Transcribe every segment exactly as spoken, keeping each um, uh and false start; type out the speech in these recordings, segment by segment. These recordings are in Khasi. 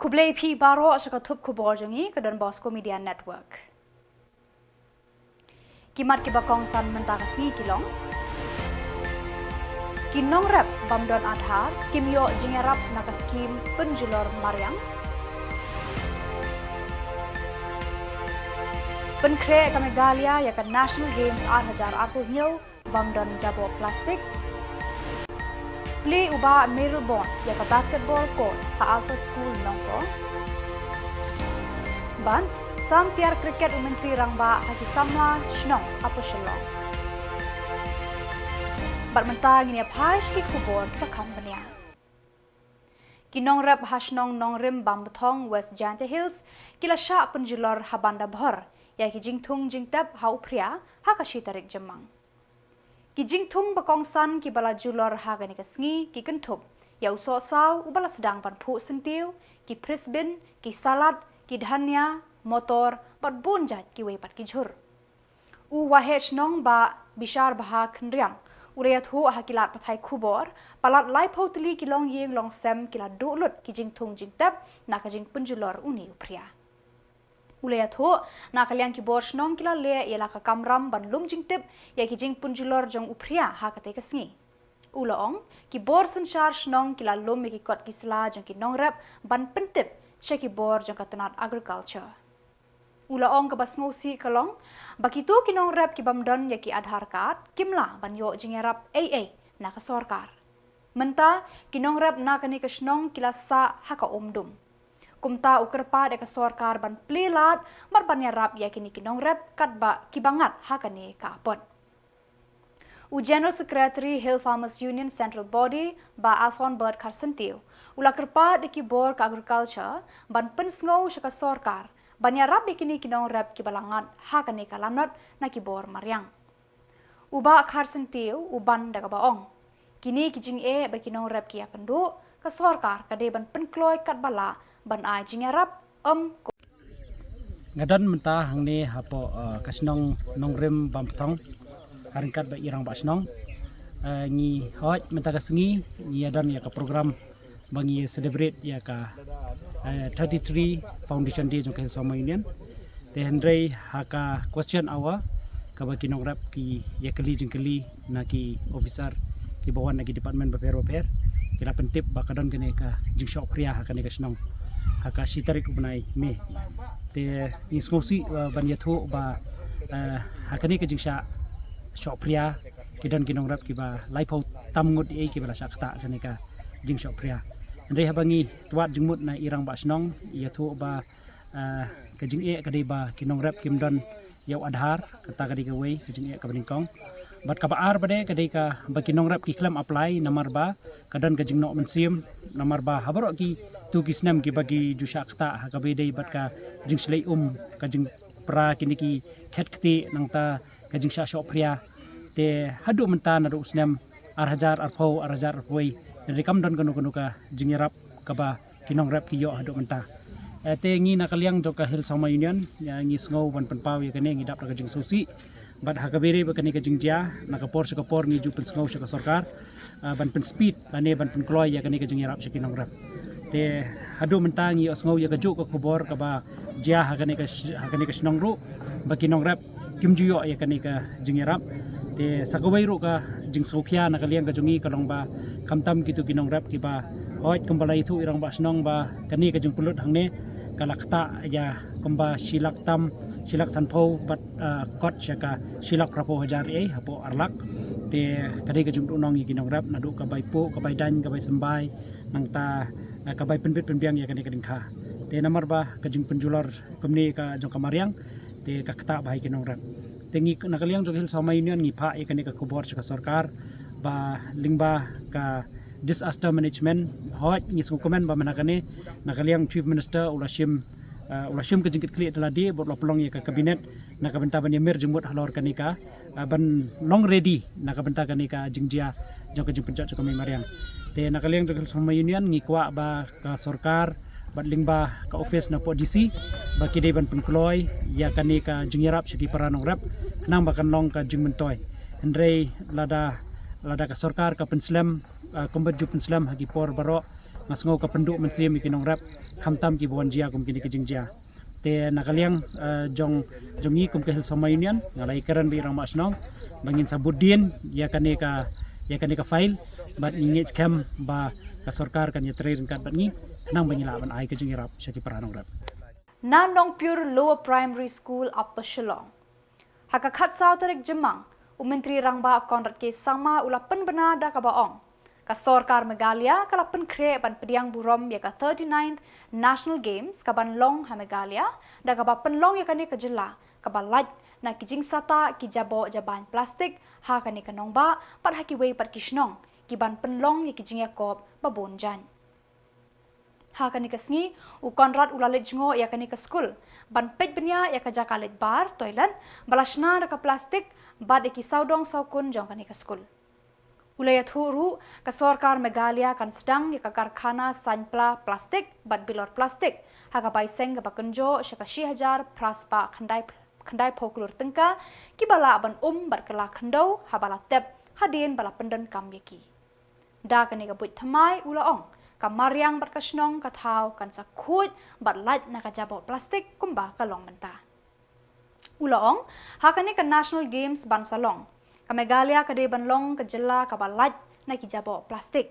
Khublei phi baroh sha ka thup khubor jong ngi ka Don Bosco Media Network. Ki mat kiba kongsan mynta ka sngi ki long: ki nongrep bym don Aadhaar kim ïoh jingïarap na ka skim pynjulor mariang. Pynkhreh ka Meghalaya ïa ka National Games ar hajar arphew hynñiew bym don jaboh plastik. Plie u Bah Mayrlborn ïa ka basketball court ha Alpha School Nongpoh. Bad sam tiar cricket u Myntri Rangbah ha ki samla shnong hapoh Shillong. Bad mynta ngin ïa phai sha ki khubor kiba kham bniah. Ki nongrep ha shnong Nongrim Bambthong, West Jaintia Hills, ki la shah pynjulor ha Bandabhor ïa ki jingthung jingtep ha u Phria ha ka shi tarik Jymmang. Ki jingthung ba kongsan kiba la julor ha kane ka sngi ki kynthup ïa u sohsaw uba la sdang ban phuh syntiew, ki frisbin, ki salad, ki dhania, motor, bad bun jait kiwei pat ki jhur. U Waheh Shnong Bah Bishar Baha Khynriam u la ïathuh ha ki lad pathai khubor ba lad laiphew tylli ki longïing longsem ki la duh lut ki jingthung jingtep na ka jingpynjulor une u Phria. U la ïathuh na ka liang ki bor shnong ki la leh ïa la ka kamram ban lum jingtip ïa ki jingpynjulor jong u Phria ha katei ka sngi. U la ong ki bor synshar shnong ki la lum ïa ki kot ki sla jong ki nongrep ban pyntip sha ki bor jong ka tnat agriculture. U la ong kaba sngewsih ka long ba kito ki nongrep ki bym don ïa ki Aadhaar card kim lah ban ïoh jingïarap ei ei na ka sorkar. Mynta ki nongrep na kane ka shnong ki la sah ha ka umdum. Kumta u kyrpad ïa ka sorkar ban plie lad bad ban ïarap ïa kine ki nongrep katba ki bangat ha kane ka apot. U General Secretary Hill Farmers Union Central Body Bah Alphonbert Kharsyntiew u la kyrpad ïa ki bor ka agriculture ban pynsngew sha ka sorkar ban ïarap ïa kine ki nongrep kiba la ngat ha kane ka lanot na ki bor mariang. U Bah Kharsyntiew u ban da kaba ong kine ki jingeh ba ki nongrep ki ïakynduh, ka sorkar ka dei ban pynkloi katba lah ban ai jingïarap. Em, nga don mynta hangne hapoh, eh, ka shnong Nongrim Bambthong, ha ryngkat bad i Rangbah Shnong. Eh, ngi hoi mynta ka sngi ngi ïa don ïa ka program ba ngi celebrate ïa ka, eh, thirty-three Foundation Day jong ka Hill Farmers Union. Te hynrei ha ka question hour kaba ki nongrep ki ïa kylli jingkylli na ki officer kiba wan na ki department bapher bapher, ki la pyntip ba ka don kane ka jingshoh phria ha kane ka shnong ha ka shi tarik u bnai May. Te ngi sngewsih, eh, ban ïathuh ba, eh, ha kane ka jingshah shoh phria ki don ki nongrep kiba laiphew tam ngut ei kiba la shah ktah kane ka jingshoh phria. Hynrei haba ngi twad jingmut na i Rangbah Shnong, ïathuh ba, ah, ka jingeh ka dei ba ki nongrep kim don ïa u Aadhaar, kata ka dei kawei ka jingeh kaba nyngkong. Bad kaba ar ba dei ka dei kaba ki nongrep ki khlem apply namar ba ka don ka jingnoh mynsiem, namar ba ha baroh kito ki snem kiba ki ju shah ktah ha kaba ïadei bad ka jingshlei um, ka jingpra kine ki khet ktieh, nangta ka jingshah shoh phria. Te haduh mynta naduh u snem ar hajar arphew, ar hajar arphew wei, hynrei kam don kano kano ka jingïarap kaba ki nongrep ki ïoh haduh mynta. Eh, te ngi na ka liang jong ka Hill Farmers Union, ïa, ngi sngew ban pynpaw ïa kane, ngi dap da ka jingsngewsih. Bad ha kaba ïadei bad kane ka jingjia, na ka por sha ka por ngi ju pynsngew sha ka sorkar, ah, ban pynspeed lane ban pynkloi ïa kane ka jingïarap sha ki nongrep. Te haduh mynta ngi ïohsngew ïa kajuh ka khubor kaba jia ha kane ka sh-, ha kane ka shnong ruh, ba ki nongrep kim ju ïoh ïa kane ka jingïarap. Te sa kawei ruh ka jingsngewkhia na ka liang ka jong ngi ka long ba khamtam kito ki nongrep kiba hoi kumba la ïathuh i Rangbah Shnong ba kane ka jingpynlut hangne ka la ktah ïa kumba shi lak tam, shi lak sanphew bad, ah, kot sha ka shi lak phraphew hajar ei hapoh ar lak. Te ka dei ka jingduhnong ïa ki nongrep naduh ka bai puh, ka bai daiñ, ka bai symbai, nangta, eh, ka bai pynbit pynbiang ïa kane ka diengkha. Te namar ba ka jingpynjulor kumne ka jong ka mariang, te ka ktah bha ïa ki nongrep. Te ngi na ka liang jong ka Hill Farmers Union ngi phah ïa kane ka khubor sha ka sorkar ba lyngba ka disaster management, hoi ngi sngewkmen ba mynta kane na ka liang Chief Minister u la shim, eh, u la shim ka jingkitkhlieh da lade bad u la pynlong ïa ka cabinet na ka bynta ban ïamir jingmut halor kane ka, ah, ban long ready na ka bynta kane ka jingjia jong ka jingpynjot jong ka mei mariang. Te na ka liang jong ka Hill Farmers Union ngi kwah ba ka sorkar bad lyngba ka office na poh D C ba ki dei ban pynkloi ïa kane ka jingïarap sha ki para nongrep khnang ba kan long ka jingmyntoi. Hynrei lada, lada ka sorkar ka pynslem, ah, kumba ju pynslem ha ki por baroh, Nga sngew ka pynduh mynsiem ïa ki nongrep, khamtam kiba wan jia kum kine ki jingjia. Te na ka liang, eh, jong, jong ngi kum ka Hill Somoi Union, nga la ïakren bad i Rangbah Shnong ba ngin sa bud dien ïa kane ka, ïa kane ka file, bad ngi ngeit skhem ba ka sorkar kan ïatrei ryngkat bad ngi, khnang ba ngin lah ban ai ka jingïarap sha ki para nongrep. Na Nongpyur Lower Primary School, Upper Shillong, ha ka khatsaw tarik Jymmang, u Myntri Rangbah Conrad K Sangma u la pynbna da kaba ong ka sorkar Meghalaya ka la pynkhreh ban pdiang burom ïa ka thirty-ninth National Games kaban long ha Meghalaya, da kaba pynlong ïa kane ka jylla kaba lait na ki jingsahtah ki jaboh jabain plastik ha kane ka nongbah bad ha kiwei pat ki shnong, kiban pynlong ïa ki jingïakop ba bun jaiñ. Ha kane ka sngi, u Conrad u la leit jngoh ïa kane ka skul ban peit bniah ïa ka jaka leit bar, toilet, ba la shna da ka plastik bad ïa ki sawdong sawkun jong kane ka skul. U la ïathuh ruh, ka sorkar Meghalaya kan sdang ïa ka karkhana saiñ pla plastik bad bilor plastik ha ka bai seng kaba kynjoh sha ka shi hajar phra spah khyndai, khyndaiphew klur tyngka, kiba lah ban um bad kylla khyndew haba la tep hadien ba la pyndonkam ïa ki. Da kane ka buit thymmai, u la ong, ka mariang bad ka shnong ka thaw kan sa khuid bad lait na ka jaboh plastik kumba ka long mynta. U la ong, ha kane ka National Games ban sa long, ka Meghalaya ka dei ban long ka jylla kaba lait na ki jaboh plastik.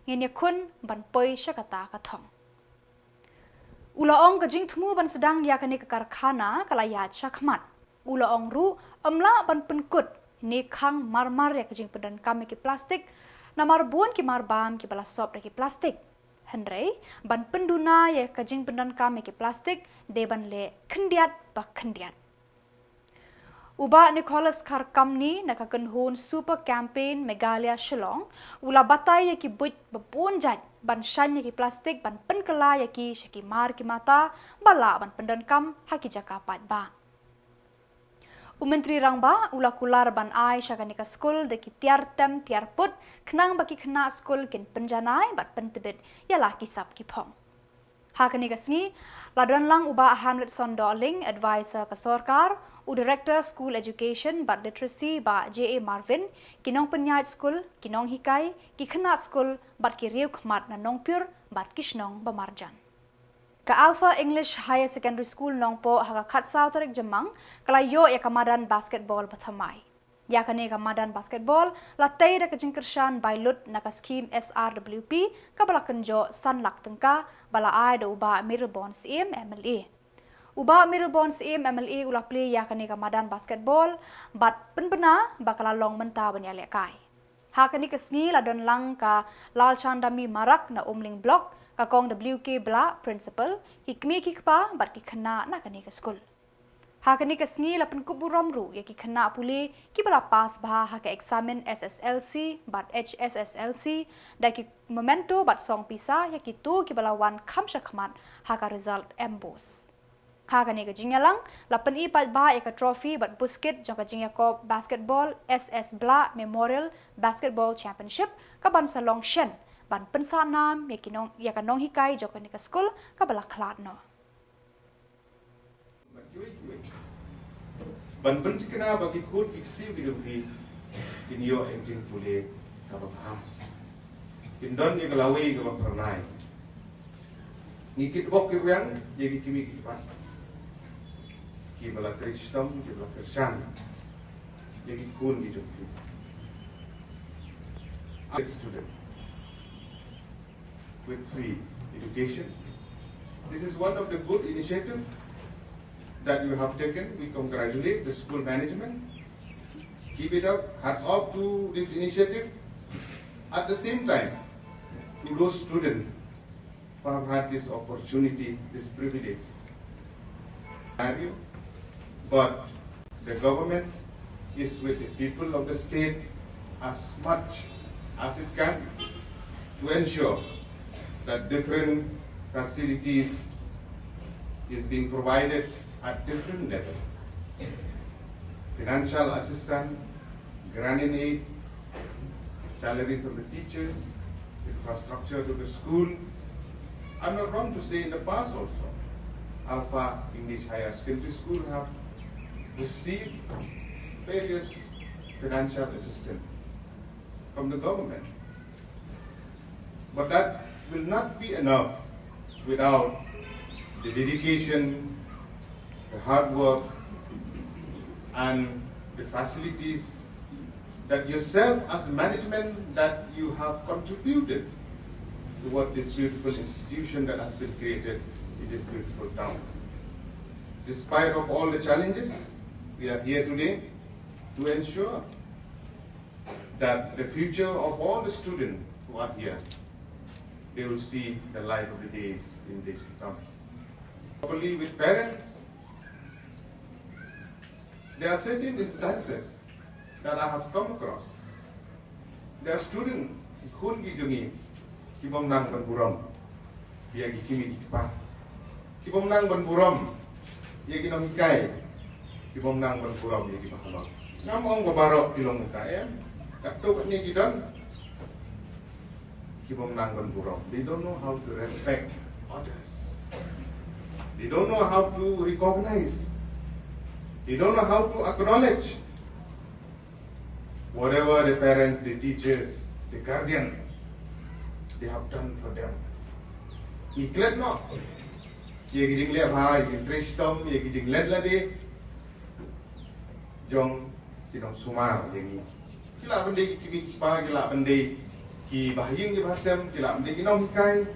Ngin ïakhun ban poi sha kata ka thong. U la ong, ka jingthmu ban sdang ïa kane ka karkhana ka la ïaid shakhmat. U la ong ruh, ym lah ban pynkut ne khang marmar ïa ka jingpyndonkam ïa ki plastik, namar bun ki marbam kiba la sop da ki plastik. Hynrei ban pynduna ïa ka jingpyndonkam ïa ki plastik dei ban leh khyndiat ba khyndiat. U Bah Nicholas Kharkamni na ka kynhun Super Campaign Meghalaya Shillong u la batai ïa ki buit ba bun jait ban shaiñ ïa ki plastik, ban pynkylla ïa ki sha ki mar ki mata ba lah ban pyndonkam ha ki jaka paidbah. U Myntri Rangbah u la kular ban ai sha kane ka skul da ki tiar tem tiar put, khnang ba ki khynnah skul kin pynjanai bad pyntbit ïa la ki sap ki phong. Ha kane ka sngi, la don lang u Bah Hamletson Dohling, Advisor ka sorkar, u Director School Education bad Literacy Bah J A Marvin, ki nongpynïaid skul, ki nonghikai, ki khynnah skul bad ki riewkhmat na Nongpyur bad ki shnong ba marjan. Ka Alpha English Higher Secondary School Nongpoh ha ka khatsaw tarik Jymmang ka la ïoh ïa ka madan basketball ba thymmai. Ïa kane ka madan basketball la tei da ka jingkyrshan bai lut na ka skhim S R W P kaba la kynjoh san lak tyngka ba la ai da u Bah Mayralborn Syiem M L A. U Bah Mayralborn Syiem M L A u la plie ïa kane ka madan basketball bad pynbna ba ka la long mynta ban ïalehkai. Ha kane ka sngi la don lang ka Lalchandamee Marak na Umling Block, ka Kong W K Blah, Principal, ki kmie ki kpa bad ki khynnah na kane ka skul. Ha kane ka sngi la pynkup burom ruh ïa ki khynnah pule kiba la pass bha ha ka eksamin S S L C bad H S S L C da ki memento bad song pisa ïa kito kiba la wan kham shakhmat ha ka result MBOSE. Ha kane ka jingïalang la pyni paidbah ïa ka trophy bad buskit jong ka jingïakop basketball S S Blah Memorial Basketball Championship kaban sa long shen ban pynsah nam ïa ki nong, ïa ka nonghikai jong kane ka skul kaba la khlad noh. Ban pynthikna ba ki khun ki ksiew ki jong phi kin ïoh ïa ka jingpule kaba bha, kin don ïa ka lawei kaba phyrnai. Ngi kitbok kitrwiang ïa ki kmie ki kpa kiba la trei shitom, kiba la kyrshan ïa ki khun ki jong phi. Student with free education. This is one of the good initiative that you have taken. We congratulate the school management. Keep it up. Hats off to this initiative. At the same time, to those students who have had this opportunity, this privilege. But the government is with the people of the state as much as it can to ensure that different facilities is being provided at different level. Financial assistance, grant in aid, salaries of the teachers, infrastructure to the school. I'm not wrong to say in the past also, Alpha English Higher Secondary School have received various financial assistance from the government. But that will not be enough without the dedication, the hard work, and the facilities that yourself as management that you have contributed toward this beautiful institution that has been created in this beautiful town. Despite of all the challenges, we are here today to ensure that the future of all the students who are here, they will see the light of the days in days to come. Probably with parents, there are certain instances that I have come across. There are students, ki khun ki jong ngi, ki bym nang ban burom ïa ki kmie ki kpa. Ki bym nang ban burom ïa ki nonghikai. Ki bym nang ban burom ïa ki bahalor. Ngam ong ba baroh ki long kumta, em. Katto katne ki don. Ki bym nang ban burom. They don't know how to respect others. They don't know how to recognize. They don't know how to acknowledge whatever the parents, the teachers, the guardian, they have done for them. Ngi klet noh ïa ki jingleh bha, ïa ki trei shitom, ïa ki jingleh lade jong ki nongsumar ïa ngi. Ki lah ban dei ki kmie ki kpa, ki lah ban dei ki bahaïing ki bahasem, ki lah ban dei ki nonghikai.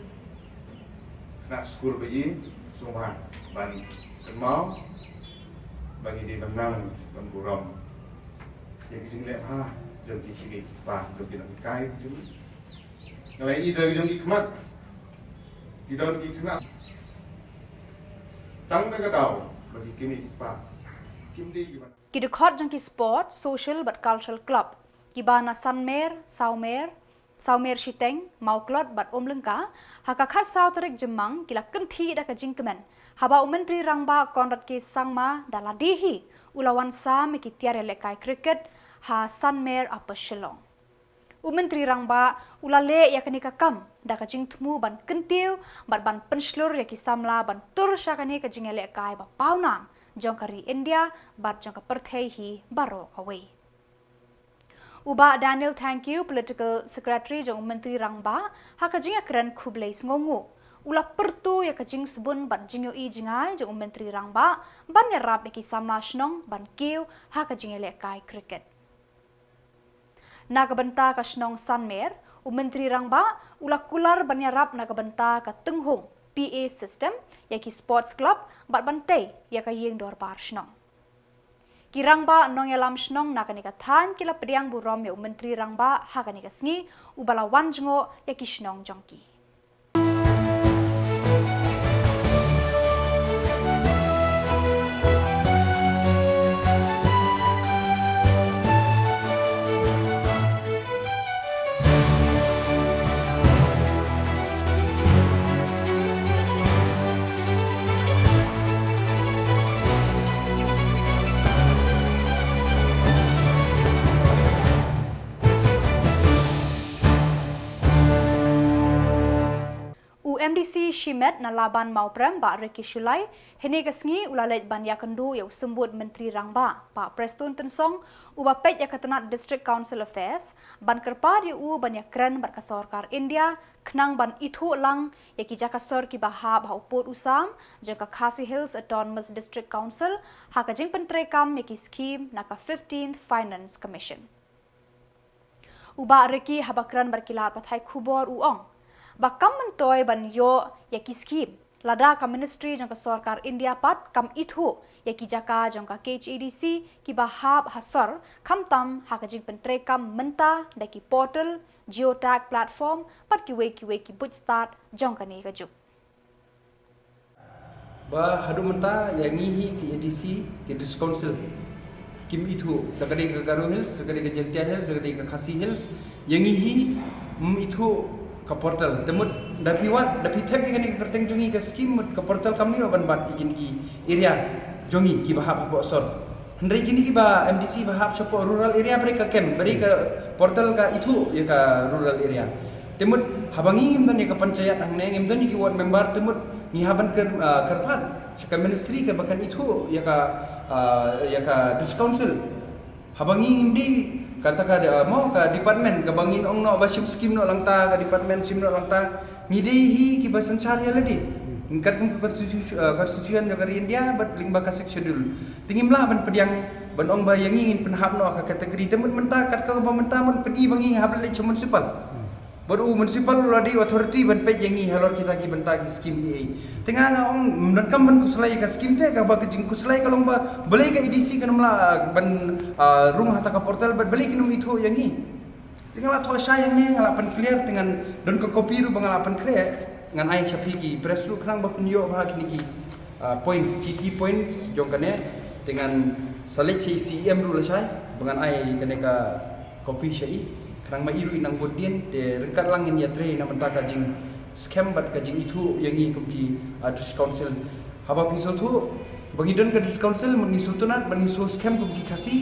Kane skur ba i sumar ban kynmaw ba ngi dei ban nang ban burom ïa ki jingleh bha jong ki kmie ki kpa, jong ki nonghikai jong ngi. Nga la ïohi da ki jong ki khmat, ki don ki khynnah tang na ka daw ba ki kmie ki kpa kim dei ki ban. Ki dkhot jong ki sport, social bad cultural club kiba na Sanmer, Sawmer, Sawmer Shiteng, Mawklod bad Umlyngka ha ka khatsaw tarik Jymmang ki la kynthih da ka jingkmen haba u Myntri Rangbah Conrad K Sangma da lade hi u la wan sam ïa ki tiar ïalehkai cricket ha Sanmer, Upper Shillong. U Myntri Rangbah u la leh ïa kane ka kam da ka jingthmu ban kyntiew bad ban pynshlur ïa ki samla ban tur sha kane ka jingïalehkai ba pawnam jong ka ri India bad jong ka pyrthei hi baroh kawei. U Bah Daniel Thangkhiew, Political Secretary jong u Myntri Rangbah, ha ka jingïakren khublei sngewnguh u la pyrto ïa ka jingsbun bad jingïohi jingai jong u Myntri Rangbah ban ïarap ïa ki samla shnong ban kiew ha ka jingïalehkai cricket. Na ka bynta ka shnong Sanmer, u Myntri Rangbah u la kular ban ïarap na ka bynta ka tynghung P A system ïa ki sports club bad ban tei ïa ka ïing dorbar shnong. Ki rangbah nongïalam shnong na kane ka thaiñ ki la pdiang burom ïa u Myntri Rangbah ha kane ka sngi uba la wan jngoh ïa ki shnong jong ki. U M D C shimet na Laban Mawprem, Bah Ricky Shullai, hynne ka sngi u la leit ban ïakynduh ïa u Symbud Myntri Rangbah, Bah Prestone Tynsong, uba peit ïa ka tnat District Council Affairs, ban kyrpad ïa u ban ïakren bad ka sorkar India khnang ban ithuh lang ïa ki jaka sor kiba hap ha u pud u sam jong ka Khasi Hills Autonomous District Council ha ka jingpyntreikam ïa ki skhim na ka fifteenth Finance Commission. U Bah Ricky haba kren bad ki lad pathai khubor u ong ba kam myntoi ban ïoh ïa ki skhim lada ka Ministry jong ka sorkar India pat kam ithuh ïa ki jaka jong ka K H A D C kiba hap ha sor, khamtam ha ka jingpyntreikam mynta da ki portal, geotag platform bad kiwei kiwei ki buit stad jong kane ka juk. Ba haduh mynta ïa ngi hi ki A D C, ki District Council, kim ithuh, da ka dei ka Garo Hills, da ka dei ka Jaintia Hills, da ka dei ka Khasi Hills, ïa ngi hi ym ithuh ka portal. Te mut da phi wad, da phi thep ïa kane ka kyrteng jong ngi ka skhim, mut ka portal kam leh ban bat ïa kine ki area jong ngi kiba hap hapoh sor. Hynrei kine kiba M D C ba hap shapoh rural area ba dei ka kem, ba dei ka portal ka ithuh ïa ka rural area. Te mut haba ngi ngim don ïa ka panchayat hangne, ngim don ïa ki ward member, te mut ngi hap ban kyrpad sha ka ministry kaba kan ithuh ïa ka, ah, ïa ka district council. Haba ngi ngim dei Kata ka de-, mo ka department kaba ngin ong noh ba shim skim noh lang ta, ka department shim noh lang ta. Ngi dei hi kiba synshar ïa lade. Kat kum ka constitu-, eh, constitution jong ka ri India bad lyngba ka Sixth Schedule. Te ngim lah ban pdiang ban ong ba ïa ngi ngin pynhap noh ka category. Te mut mynta kat kaba mynta mut pdi ba ngi hap leit sha municipal. Bad u municipal u la dei authority ban peit ïa ngi halor kita ki bynta ki skim A A. Te nga nga ong ym donkam ban khuslai ka skim te, kaba ka jingkhuslai ka long ba balei ka A D C kan ym lah, ah, ban, ah, rung ha kata ka portal bad balei kin ym ithuh ïa ngi. Te nga la thoh shai hangne, nga la pynclear, te ngan don ka copy ruh ba nga la pynkhreh, ngan ai sha phi ki press ruh khnang ba phin ïoh bha kine ki, ah, points, ki key points jong kane. Te ngan sa leit sha i C E M ruh lashai ba ngan ai kane ka copy sha i, khnang ma i ruh i nang bud dien. Te ryngkat lang ngin ïatrei na bynta ka jingskhem bad ka jingithuh ïa ngi kum ki, ah, District Council. Haba phi sngewthuh ba ngi don ka District Council, mut ngi sngewtynnat bad ngi sngewskhem kum ki Khasi.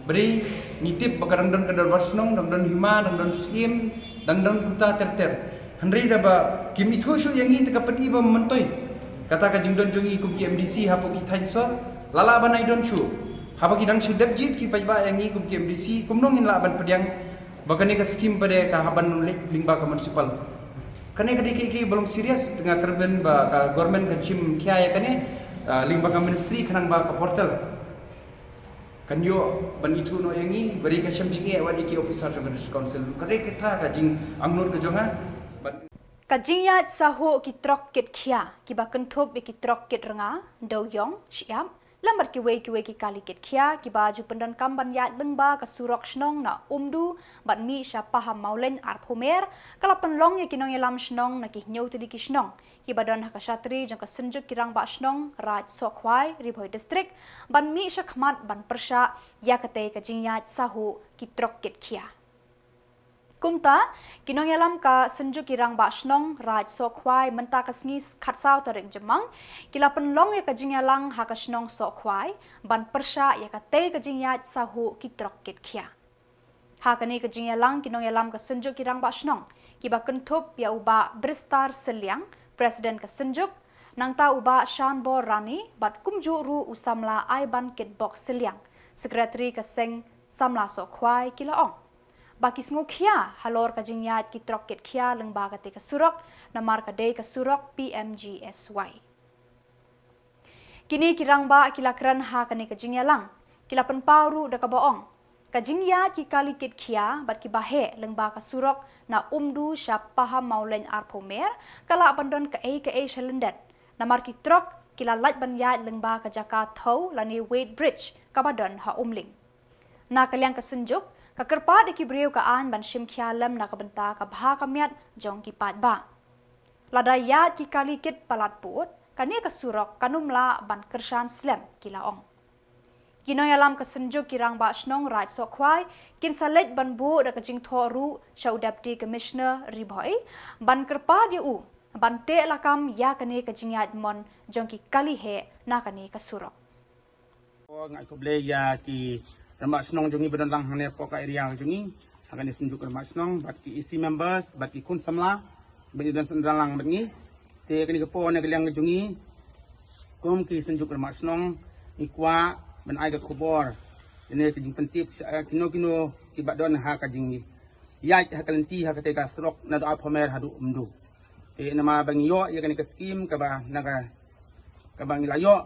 Ba dei ngi tip ba ka dang don ka dorbar shnong, dang don hima, dang don syiem, dang don kumta ter ter. Hynrei da ba kim ithuh shuh ïa ngi te ka pyni ba myntoi kata ka jingdon jong ngi kum ki M D C hapoh ki thaiñ sor, la lah ban ai don shuh. Haba ki dang shu dep jied ki paidbah ïa ngi kum ki M D C, kumno ngin lah ban pdiang ba kane ka skim pat de ka hap ban leit lyngba ka municipal. Kane ka dei kaei kaei ba long serious, te nga kyrmen ba ka government kan shim khia ïa kane, ah, lyngba ka ministry khnang ba ka portal kan ïoh ban ithuh noh ïa ngi, ba dei ka shem jingeh wat ïa ki officer jong ka District Council. Ka dei kata ka jingangnud ka jong nga. Bad Ka jingïaid sahuh ki trok kit khia kiba kynthup ïa ki trok kit rnga, dewïong, shyiap, lem bad kiwei kiwei ki kali kit khia kiba ju pyndonkam ban ïaid lyngba ka surok shnong na Umdu bad mih sha Pahammawlein arphew mer, ka la pynlong ïa ki nongïalam shnong na ki hynñiew tylli ki shnong kiba don ha ka shatri jong ka Synjuk ki Rangbah Shnong Raid Sohkhwai, Ri Bhoi District, ban mih sha khmat ban pyrshah ïa katei ka jingïaid sahuh ki trok kit khia. Kumta, ki nongïalam ka Synjuk ki Rangbah Shnong Raid Sohkhwai mynta ka sngi khatsaw tarik Jymmang, ki la pynlong ïa ka jingïalang ha ka shnong Sohkhwai ban pyrshah ïa katei ka jingïaid sahuh ki trok kit khia. Ha kane ka jingïalang ki nongïalam ka Synjuk ki Rangbah Shnong kiba kynthup ïa u Bah Bristar Sylliang, President ka Synjuk, nangta u Bah Shanbor Rani bad kumjuh ruh u samla Aiban Kitbok Sylliang, Secretary ka Seng Samla Sohkhwai, ki la ong ba ki sngewkhia halor ka jingïaid ki trok kit khia lyngba katei ka surok, namar ka dei ka surok P M G S Y. Kine ki rangbah ki la kren ha kane ka jingïalang, ki la pynpaw ruh da kaba ong, ka jingïaid ki kali kit khia bad kiba heh lyngba ka surok na Umdu sha Pahammawlein arphew mer, ka lah ban don kaei kaei sha lyndet, namar ki trok ki la lait ban ïaid lyngba ka jaka thew lane weight bridge kaba don ha Umling. Na ka liang ka Synjuk, ka kyrpad ïa ki briew ka aiñ ban shim khia lem na ka bynta ka bha ka miat jong ki paidbah. Lada ïaid ki kali kit palat pud, kane ka surok kan ym lah ban kyrshan slem, ki la ong. Ki nongïalam ka Synjuk ki Rangbah Shnong Raid Sohkhwai kin sa leit ban buh da ka jingthoh ruh sha u Deputy Commissioner Ri Bhoi ban kyrpad ïa u ban teh lakam ïa kane ka jingïaid mon jong ki kali heh na kane ka surok. Nga ai khublei ïa ki rangbah shnong jong ngi ba don lang hangne hapoh ka area jong ngi, ha kane Synjuk rangbah shnong, bad ki E C members, bad ki khun samla ba ngi don shen lang bad ngi. Te kane ka por na ka liang jong ngi kum ki Synjuk rangbah shnong, ngi kwah ban ai ka khubor, kane ka jingpyntip sha kino kino kiba don ha ka jingïaid ha ka lynti ha katei ka surok naduh Upper Mer haduh Umdu. Te namar ba ngi ïoh ïa kane ka skim kaba na ka, kaba ngi la ïoh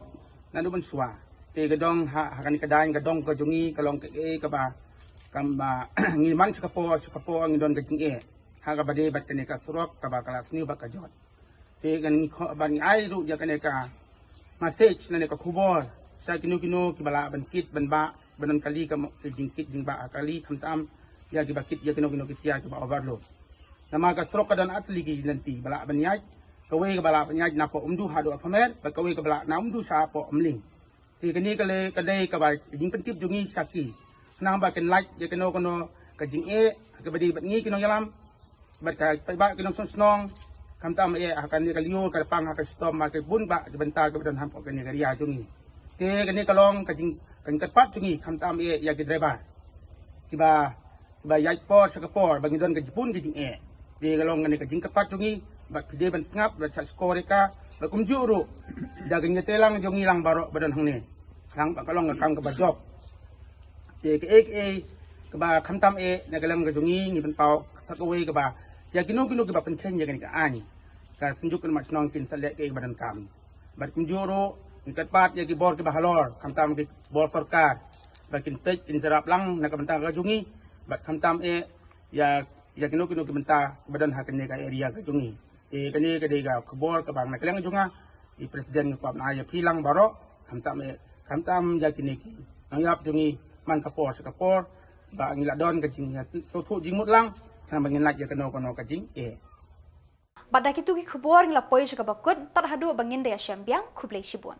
naduh mynshuwa. Te ka dong ha, ha kane ka daiñ ka dong ka jong ngi ka long kaei kaba, kaba ngi man sha ka por sha ka por ngi don ka jingeh ha kaba dei bad kane ka surok kaba ka la sniew bad ka jot. Te kan ngi kho-, ban ngi ai ruh ïa kane ka message lane ka khubor sha kino kino kiba lah ban kit ban bah, ban don kali ka mo-, ka jingkit jingbah ha kali, khamtam ïa kiba kit ïa kino kino ki tiar kiba overload. Namar ka surok ka don ar tylli ki lynti ba lah ban ïaid, kawei kaba lah ban ïaid napoh Umdu haduh Upper Mer, bad kawei kaba lah na Umdu sha hapoh Umling. Te kane ka lei, ka dei kaba jingpyntip jong ngi sha ki, khnang ba kin lait ïa kano kano ka jingeh ha kaba dei bad ngi ki nongïalam bad ka paidbah ki nongshong shnong, khamtam eh ha kane ka lyiur ka pang ha ka shitom bad ka bun bah ki bynta kiba don hapoh kane ka area jong ngi. Te kane ka long ka jing, ka jingkyrpad jong ngi, khamtam eh ïa ki driver kiba, kiba ïaid por sha ka por ba ngi don ka jingpun ka jingeh. Te ka long kane ka jingkyrpad jong ngi bad phi dei ban sngap bad shah shkor ïa ka, bad kumjuh ruh da ka jingïatreilang jong ngi lang baroh ba don hangne, khnang ba ka long ka kam kaba jop. Te kaei kaei Kaba khamtam eh na ka liang ka jong ngi ngi pynpaw sa kawei kaba ïa kino kino kiba pynkheiñ ïa kane ka aiñ, ka Synjuk Kynmat Shnong kin sa leh kaei kaba donkam. Bad kumjuh ruh ngi kyrpad ïa ki bor kiba halor, khamtam ki bor sorkar, ba kin peit, kin sngap lang na ka bynta ka jong ngi. Bad khamtam eh ïa ïa kino kino ki bynta kiba don ha kane ka area ka jong ngi. Eh, kane ka dei ka khubor kaba na ka liang jong nga. I President nga kwah ban ai ïa phi lang baroh, khamtam eh, khamtam ïa kine ki nongïap jong ngi man ka por sha ka por, ba ngi la don ka jingïasngewthuh jingmut lang, khnang ba ngin lait ïa kano kano ka jingeh. Bad da kitu ki khubor ngi la poi sha kaba kut, tad haduh ba ngin da ïashem biang, khublei shibun.